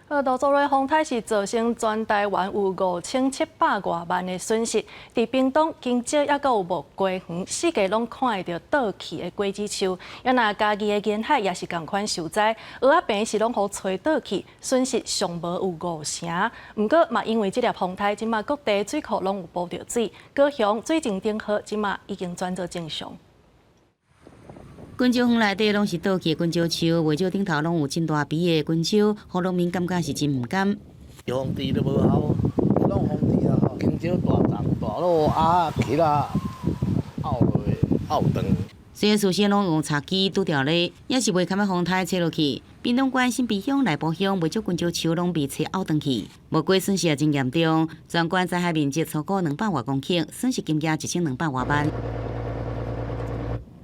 杜蘇芮風颱是造成全台灣有5700外萬的損失。佇屏東、金石抑閣有木瓜園，四界攏看會著倒去的果子樹。啊若嘉義的沿海也是仝款受災，蚵仔棚是攏予吹倒去，損失上無有五成。毋過嘛，因為這粒風颱，這馬各地水庫攏有補著水，高雄水情頂好，這馬已經轉做正常。香蕉園內底攏是倒去的香蕉樹，袂少頂頭攏有真大筆的香蕉，予農民感覺是真毋甘。防治都無效，攏防治啊吼，香蕉大叢大落啊，起來拗落拗斷。雖然事先攏用柴機拄著咧，也是袂堪得風颱吹落去。屏東縣新埤鄉、內埔鄉袂少香蕉樹攏被吹拗斷去，無過損失也真嚴重。全縣災害面積超過200外公頃，損失金額1200外萬。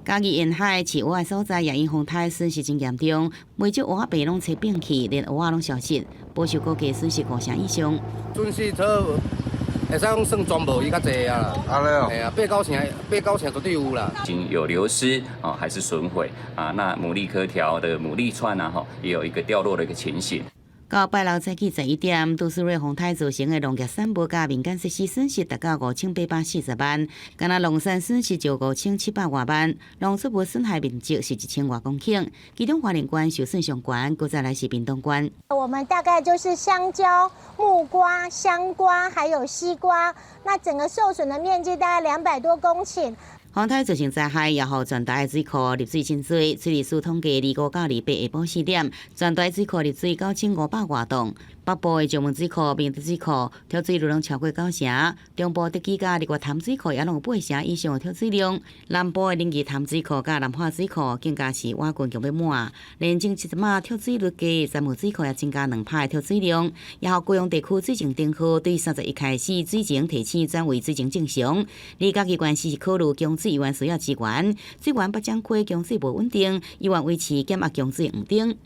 嘉義沿海飼蚵仔所在也因風颱損失真嚴重，袂少蚵仔棚攏吹扁去，連蚵仔攏消失，保守估計損失五成以上。損失這會使講算全無伊較濟啊，係啊，八九成八九成絕對有啦。已經有流失哦，還是損毀啊？那牡蠣殼條的牡蠣串啊，吼，也有一個掉落的一個情形。到拜六早起11點，杜蘇芮風颱造成的農業產物佮民間設施損失達到5840萬，敢若農產損失就5700外萬，農作物損害面積是1000外公頃，其中花蓮縣受損上懸，閣再來是屏東縣。我們大概就是香蕉、木瓜、香瓜，還有西瓜，那整個受損的面積大概200多公頃。風颱造成災害，也予全台水庫入水真濟。水利署統計，25到28下晡4點，全台水庫入水9500外噸。北部的石門水庫、明德水庫，蓄水率攏超過九成；中部竹崎佮日月潭水庫也攏有八成以上的蓄水量。南部的林義潭水庫佮南化水庫更加是倚近強欲滿。連前一陣仔蓄水率低，杉木水庫也增加2%的蓄水量。也予高雄地區水情頂好，對31開始水情提醒轉為水情正常。而嘉義縣是考慮供水猶原需要支援，水源八掌溪供水無穩定，猶原維持減壓供水黃燈。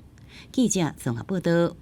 記者綜合報道。